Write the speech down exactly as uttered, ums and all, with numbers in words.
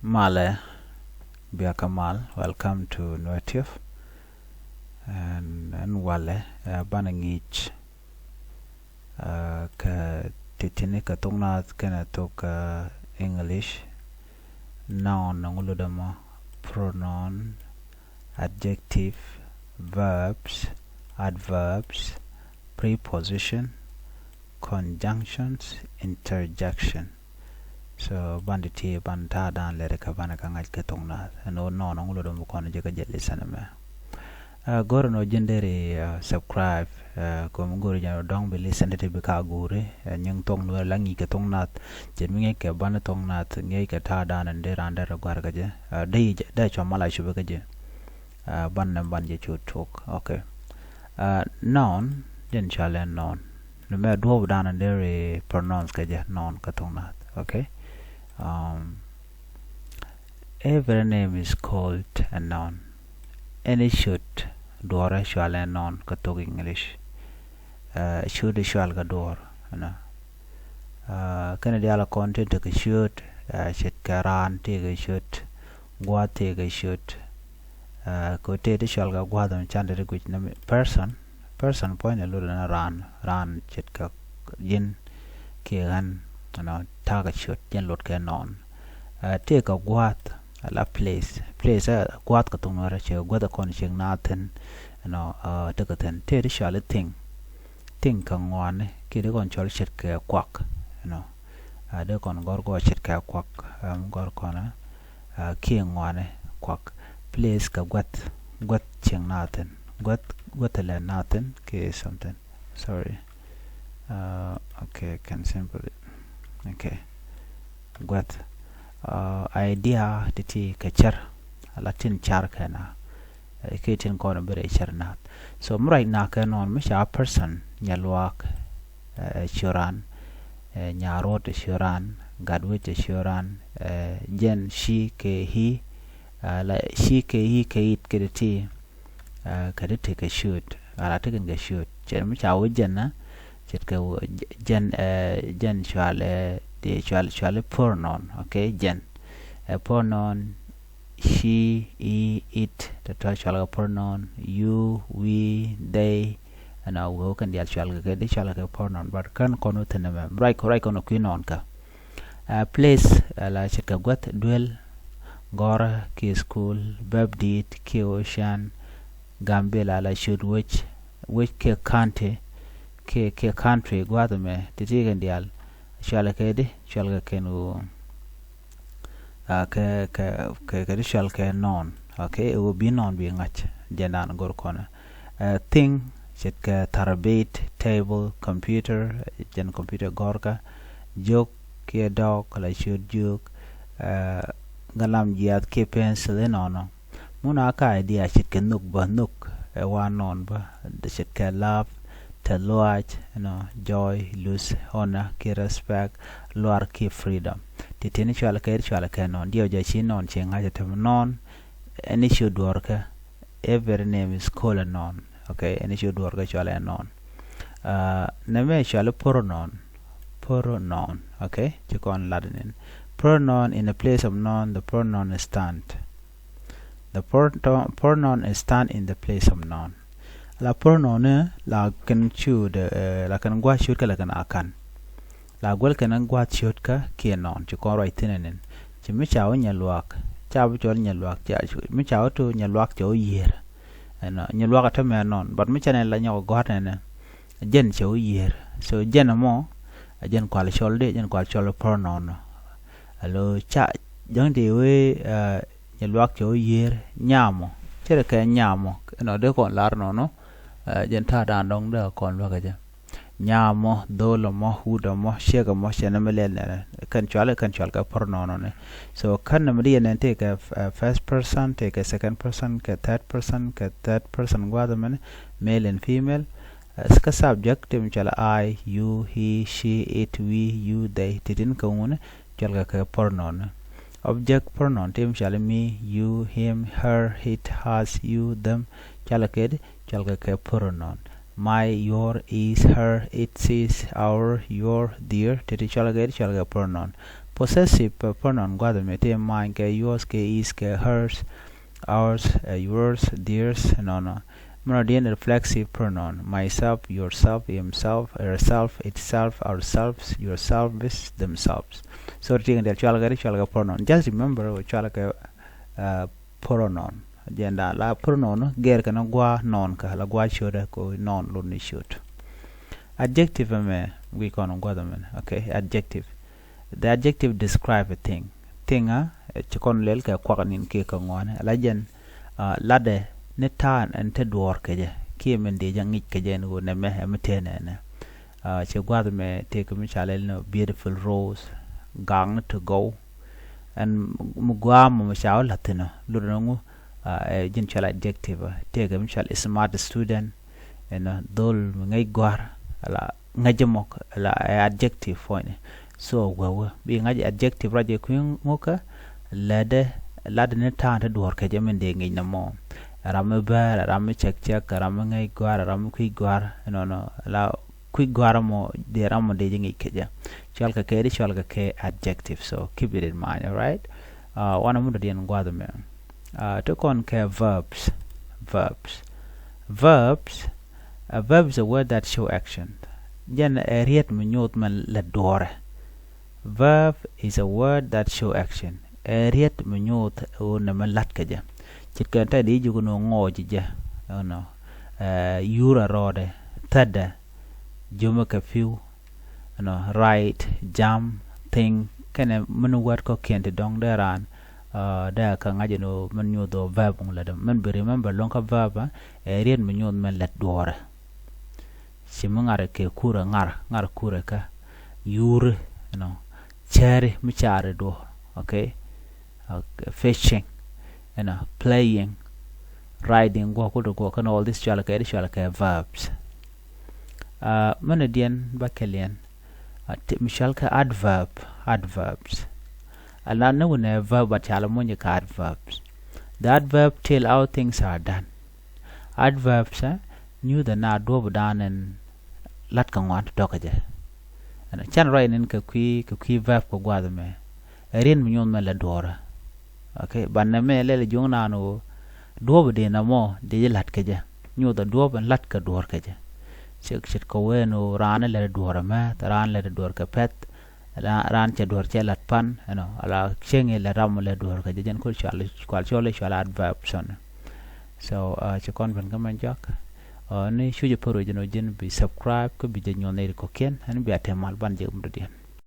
Malɛ, bia kɛ mal, welcome to Nuer Tip. Ɛn, ɛn walɛ, ɛ, banɛ ŋi̱i̱c, ɛ, kɛ ti̱ti̱ni kɛ thok Naath kɛnɛ thok, ɛ, English. Noun, ɛŋu lotdɛ mɔ? Pronoun, adjective, verbs, adverbs, preposition, conjunctions, interjection. So, ban ti̱ti̱, ban ta̱a̱ dan lɛri kɛ banɛ kɛ ŋa̱c kɛ thok Naath. Ɛn ɣöö noun, ɛŋu lotdɛ mɔ kɔn jɛ kɛ jɛ listen ɛmɛ. Ɛ, go̱rɛ nɔ ji̱n deri, ɛ, subscribe, ɛ, kɛ mi go̱ri jɛn dɔ̱ŋ bi listen ti̱ti̱ bi ka go̱ri, ɛ, nyiŋ thok Nuɛr la ŋi̱i̱c kɛ thok Naath. Cɛ mi ŋi̱i̱c kɛ banɛ thok Naath, ŋi̱i̱c kɛ ta̱a̱ dan in dee raan derɛ gɔ̱a̱r kɛ jɛ. Ɛ, dee, dee cua mal a cupɛ kɛ jɛ. Ɛ, banɛ, banɛ jɛ cu tok. Okay. Ɛ, noun, jɛn cɔalɛ noun. Ni mɛ duɔ̱ɔ̱p dan in deri pronounce kɛ jɛ, noun kɛ thok Naath. Okay. Um, Every name is called a noun. Any ciöt duɔ̱ɔ̱rɛ cɔalɛ noun kɛ thok English. Ɛ, ciöt cɔal kɛ duɔ̱ɔ̱r, you know. Ɛ, kɛnɛ diaal kɔn tin tekɛ ciöt, ɛ, ce̱tkɛ raan tekɛ ciöt, gua̱a̱th tekɛ ciöt. Ɛ, kɛ tëë ti cɔal kɛ gua̱a̱th ɛmɛ can ti guic ni mi person. Person puɔ̱nydɛ lot ni raan, raan ce̱tkɛ ji̱n kiɛ ɣän, you know, ta̱a̱ kɛ ciöt, jɛn lot kɛ noun. Ɛ, tëë kɛ gua̱a̱th, ala place. Place, ɛ, gua̱a̱th kɛ thok Nuɛrɛ, ciɛ gua̱a̱th ɛ kɔn ciek Naath thi̱n, you know, ɛ, tekɛ thi̱n. Tëë ti cɔal i̱ thing. Thing kɛ ŋɔaani, kiɛ ti kɔn cɔl ce̱tkɛ kuak, you know. Ɛ, dee kɔn gɔ̱r gɔaa ce̱tkɛ kuak, ɛm, gɔ̱r kɔn, ɛ, ɛ, kiɛ ŋɔaani kuak. Place kɛ gua̱th, gua̱th ciek Naath thi̱n. Gua̱th, gua̱th lɛ Naath thi̱n kiɛ something. Sorry. Ɛ, okay, can simply, okay. Gua̱th. Ɛ, idea ti̱ti̱ kɛ cär. Ala tin car kɛ na. Ɛ, kiɛ tin kɔn bi rɛy cär Naath. So, mi ruac na kɛ noun, mi ca person, nyɛ luaak, ɛ, ciöran, ɛ, nyaruɔt ciöran, gatwec ciöran, ɛ, jɛn, she kɛ he, ɛ, la, she kɛ he kɛ it kɛ ti̱ti̱, ɛ, kɛ ti̱ti̱ kɛ ciöt, ala ti kɛn kɛ ciöt. Cɛ mi ca wä jɛn na, ce̱tkɛ wä jɛn, ɛ, jɛn cɔalɛ, ɛ, ti cɔal, cɔalɛ pronoun, okay, jɛn. Ɛ, pronoun, she, he, it, tɔ̱tɔ̱ cɔalkɛ pronoun, you, we, they, ɛn a wee wä kɛn diaal cɔalkɛ kɛ, di cɔalkɛ kɛ pronoun, but kän kɔn wä thi̱n ɛmɛ, ruac kɔn, ruac kɔn kui̱ noun kä. Ɛ, place, ɛ, la ce̱tkɛ gua̱th, duel, gɔ̱rä, kiɛ school, bäp di̱i̱t, kiɛ ocean, Gambela, la ciöt wec, wec kiɛ county, kiɛ, kiɛ country, gua̱a̱th ɛmɛ, ti̱ti̱ kɛn diaal, cɔalkɛ kɛ di, cɔalkɛ kɛn wä. Ɛ, kɛ, kɛ, kɛ, kɛ ti cɔalkɛ noun. Okay, ɛ wä bi noun bi ŋa̱c, jɛn dan go̱r kɔn. Ɛ, thing, ce̱tkɛ tarbit, table, computer, jɛn computer gɔ̱rkä, jök kiɛ dɔɔk, la ciöt jök, ɛ, galam jiaath kiɛ pencil inɔnɔ. Mun a ka idea ce̱tkɛ nhök bä, nhök ɛ wa noun bä, ce̱tkɛ love, te luaac, you know, joy, lose, honor, kiɛ respect, luar kiɛ freedom. Ti̱ti̱ni cɔalkɛ, cɔalkɛ noun. Diɛw jɛ ci noun ci ŋa̱c ɛ te mi noun. Ɛn i̱ ci duɔ̱ɔ̱rkɛ, every name is called a noun. Okay, ɛn i̱ ci duɔ̱ɔ̱rkɛ cɔalɛ noun. Ɛ, nɛmɛ cɔalɛ pronoun. Pronoun. Okay, ci kɔn lat nin. Pronoun in the place of noun, the pronoun stand. The proto-, pronoun stand in the place of noun. La pronoun ni la kɛn ciöt, ɛ, la kɛn gua̱a̱th ciöt kä la kɛn a kan. La guäl kɛn gua̱a̱th ciöt kä kiɛ noun, ci kɔn ruac thi̱n ɛn. Ci mi ca wä nyɛ luaak, ca bi cɔl nyɛ luaak, ca, mi ca wä to nyɛ luaak cɛ wä yiër. Ɛnɔ, nyɛ luaak a tämɛ noun, but mi ca nɛ la nyɔk gɔ̱a̱r nɛnɛ, jɛn cɛ wä yiër. So jɛn ɛmɔ, a jɛn kual cɔl di, jɛn kual cɔl pronoun. Alo ca, jäŋ di wee, ɛ, nyɛ luak cɛ wä yiër nyamɔ. Cɛ rɛ kɛ nyamɔ. Ɛnɔ dee kɔn lar nɔnɔ. Ɛ, jɛn ta̱a̱ da̱a̱n dɔ̱ŋ dee kɔn luak kɛ jɛ. Nyamɔ, dho̱lɛ mɔ, wutdɛ mɔ, ciekɛ mɔ, cɛ nɛ mi lɛl nɛnɛ. Kɛn cual, kɛn cual kɛ pronoun ni. So kän nɛ mi di yɛn nɛn tëë kɛ, ɛ, first person, tëë kɛ second person, kɛ third person, kɛ third person gua̱a̱th mɛn, male and female. Ɛ, kä subject tëë mi cual I, you, he, she, it, we, you, they. Titin kɛ ŋuni, cual kɛ kɛ pronoun. Object pronoun tëë mi cual me, you, him, her, it, us, you, them. Cual kɛ di, cual kɛ kɛ pronoun. My, your, is, her, its, his, our, your, their. Titin cual kɛ di, cual kɛ pronoun. Possessive pronoun gua̱th ɛmɛ ti many kɛ yours, kɛ is, kɛ hers, ours, yours, theirs, nɔnɔ. Mɛn ɔ diɛn reflexive pronoun, myself, yourself, himself, herself, itself, ourselves, yourselves, themselves. So ti kɛn diɛl cual kɛ ri cual kɛ pronoun. Just remember cual kɛ pronoun. Jɛn da la pronoun gɛr kɛn gua̱ noun kä la gua̱ ciötdä kɛ noun lun ni ciöt. Adjective ɛmɛ guic kɔn gua̱th ɛmɛ. Okay, adjective. The adjective describe a thing. Thing a ci kɔn lɛl kɛ kuak nin kiɛ kɛ ŋuani ala jɛn latdɛ ni ta̱a̱n ɛn te duɔ̱ɔ̱r kɛ jɛ kiɛ min dee jɛ ŋic kɛ jɛ ɛn ɣöö nɛmɛ ɛmi tëë nɛnɛ. Ci gua̱th ɛmɛ tëëkɛ mi ca lɛl ni beautiful rose, gaŋni ti gɔw. Ɛn mi gua̱a̱ mɔ mi ca wä la̱th thi̱n ɔ lotdɛ ni ŋu ɛ ji̱n cɔl adjective. Tëëkɛ mi cɔl smart student, ɛn dhol mi ŋäc gua̱r ala ŋäc mɔ ala ɛ adjective puɔ̱nyni. So wee wee bi ŋa̱c adjective ruac ɛ kui̱ ŋukä. Lätdɛ latdɛ ni ta̱a̱n te duɔ̱ɔ̱r kɛ jɛ min dee ŋic nɛ mɔ. Ram mi bäär, ram mi cɛk cɛk, ram mi ŋäc gua̱r, ram mi kui̱c gua̱r, nɔnɔ ala kui̱c gua̱r mɔ dee ram mɔ dee jɛ ŋic kɛ jɛ. Cɔl kɛ kɛ di cɔl kɛ kɛ adjective. So keep it in mind, alright? Wanɛ mundɔ diɛn gua̱th mɛ. Ti kɔn kɛ verbs. Verbs. Verbs. A verb is a word that show action. Jɛn ɛ riet mi nyoth mɛ lɛ duɔrɛ. Verb is a word that show action. Ɛ riet mi nyoth ɣöö nɛ mɛ la̱t kɛ jɛ. Ce̱tkɛ tɛt i̱ ji̱ kɛ nööŋ ŋɔɔc jɛ. Ɛnɔ. Yur a rɔɔdɛ. Thätdɛ. Jomɛ kɛ pi̱w. Ɛnɔ, write, jam, think, kɛnɛ min word kɔ̱kiɛn ti dɔ̱ŋ dee raan dee kɛ ŋa̱c ɛn ɣöö min nyuth ɣöö verb ŋu lätdɛ. Min bi remember luɔ̱ŋ kä verb ɛ riet mi nyuth min lät duɔ̱ɔ̱rɛ. Ci mi ŋa̱r kɛ kurɛ ŋa̱r, ŋa̱r kurɛ kä yuri, ɛnɔ, cɛri mi cari duɔ̱ɔ̱r. Okay. Fishing, ɛnɔ, playing, riding, guɔ̱k kul ti guɔ̱k kɛn all this cual kɛ di cual kɛ verbs. Mɛn diɛn ba kɛliɛn mi cual kɛ adverb, adverbs. Ala ni wunɛ verb ba cal muny kɛ adverbs. The adverb tell how things are done. Adverbs ɛ nyuth ɛn a duɔ̱p dan ɛn lat kɛ ŋuan ti tɔk kɛ jɛ. Ɛn can ruac nin kɛ kui̱ kɛ kui̱ verb kɛ guath mɛ. Ɛ riet mi nyuth mɛ lɛ duɔrɛ. Okay, banɛ mɛ lɛl juŋ naan ɣöö duɔ̱p dee nɛ mɔ dee ji̱ la̱t kɛ jɛ. Nyuth ɛ duɔ̱p ɛn la̱t kɛ duɔ̱r kɛ jɛ. Cɛ cɛ kɛ wee ni ɣöö raan lɛt duɔ̱r ɛmɛ, raan lɛt duɔ̱r kɛ pɛ̈th, raan cɛ duɔ̱r cɛ la̱t pan, ɛnɔ, ala cieŋ ilɛ ram lɛt duɔ̱r kɛ jɛ, jɛn kul cual, cual cual cual adverb sɔn. So ci kɔn ben kä mɛn jɔak. Ni cuc ɛ pär wec jɛn ɔ ji̱n bi subscribe kä bi jɛ nyuɔ̱n nɛy ri kɔ̱kiɛn, ɛn bi a tɛm mal ban jɛ mudɔ̱diɛn.